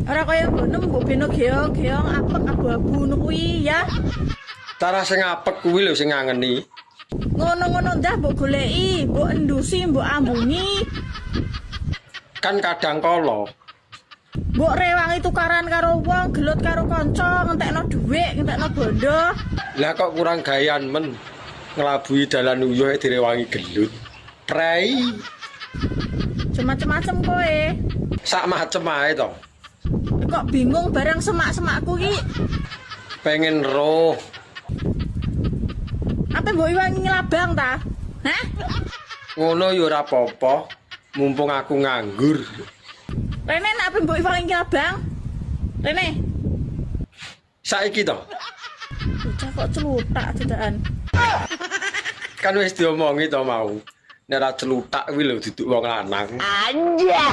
Ora kaya nggonem mbok beno geong-geong apek abu-abu ngono kuwi ya. Cara sing apek kuwi lho sing ngangeni. Ngono-ngono ndah mbok goleki, mbok endusi, mbok ambungi, Kan kadang kala mbok rewangi tukaran karo wong, gelut karo kanca, ngentekno dhuwit, ngentekno bondo. Lah kok kurang gayan men nglabuhi dalan uyuh direwangi gelut. Prei. Macem-macem kowe. Sak macem ae to. Kok bingung barang semak-semakku ki? Pengen roh. Apa mbok iwangi nglabang ta? Hah? Ngono ya ora apa-apa. Mumpung aku nganggur. Rene nek apa mbok iwangi nglabang? Rene, Saiki to. Bocah kok celutak dadakan. Kan wis diomongi to mau. Nek ora celutak kuwi lho duduk wong lanang. Anjay.